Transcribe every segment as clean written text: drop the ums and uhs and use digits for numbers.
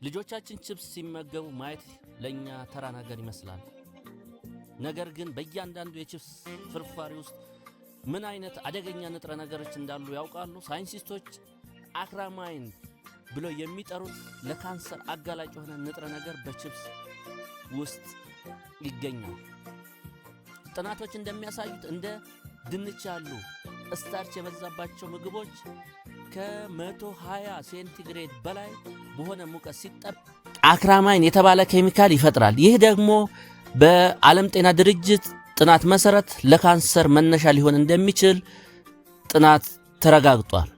ልጆቻችን ቺፕስ ሲመገቡ ማየት ለእኛ ተራ ነገር ይመስላል። ነገር ግን በእያንዳንዱ የቺፕስ ፍርፋሪ ውስጥ ምን አይነት አደገኛ ንጥረ ነገሮች እንዳሉ ያውቃሉ? ሳይንቲስቶች acrylamide ብለው የሚጠሩት ለካንሰር አጋላጭ የሆነ ንጥረ ነገር በቺፕስ ውስጥ ይገኛል። ጥናቶች እንደሚያሳዩት እንደ ድንች ያሉ starch የበዛባቸው ምግቦች ከ120 ሴንቲግሬድ በላይ በሆነ ሙቀት ሲጠበስ acrylamide የተባለ ኬሚካል ይፈጥራል። ይህ ደግሞ በዓለም ጤና ድርጅት ጥናት መሰረት ለካንሰር መነሻ ሊሆን እንደሚችል ጥናት ተረጋግጧል።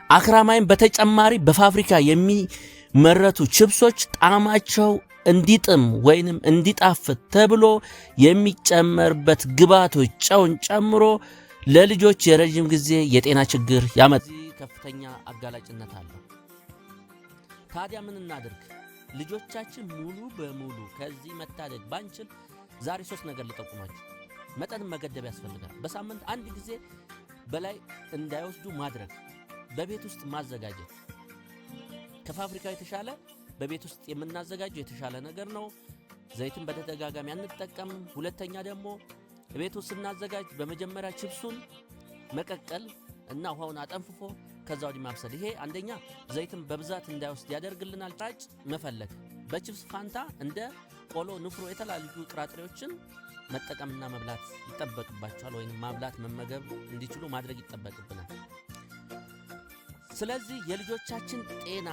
acrylamide በተጨማሪ በፋብሪካ የሚመረቱ ቺፕሶች ጣዕማቸው እንዲጥም ወይንም እንዲጣፍጥ ተብሎ የሚጨመርበት ግብዓቶች ጨውን ጨምሮ ለልጆች የረዥም ጊዜ የጤና ችግር ያመጣል። ከፍተኛ አጋላጭነት አለው። ታዲያ ምን እናድርግ? ልጆቻችን ሙሉ በሙሉ ከዚህ መታደግ ባንችል ዛሬ ሶስት ነገር ልጠቁማችሁ። መጠንን መገደብ ያስፈልጋል። በሳምንት አንድ ጊዜ በላይ እንዳይወስዱ ማድረግ፣ በቤት ውስጥ ማዘጋጀት ከፋብሪካው የተሻለ በቤት ውስጥ የምናዘጋጀው የተሻለ ነገር ነው። ዘይትን በተደጋጋሚ አንጠቀምም። ሁለተኛ ደግሞ ቤት ውስጥ ስናዘጋጅ በመጀመሪያ ቺፕሱን መቀቀል እና ውሃውን አጠንፍፎ ከዛ ወዲህ ማብሰል። ይሄ አንደኛ ዘይትን በብዛት እንዳይወስድ ያደርግልናል። ጣጭ መፈለግ በቺፕስ ፋንታ እንደ ቆሎ፣ ንፍሮ፣ የተለያዩ ጥራጥሬዎችን መጠቀምና መብላት ይጠበቅባቸዋል። ወይም ማብላት መመገብ እንዲችሉ ማድረግ ይጠበቅብናል። ስለዚህ የልጆቻችን ጤና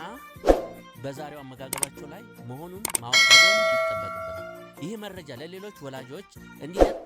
በዛሬው አመጋገባቸው ላይ መሆኑን ማወቅ በደንብ ይጠበቅብናል። ይህ መረጃ ለሌሎች ወላጆች እንዲደርስ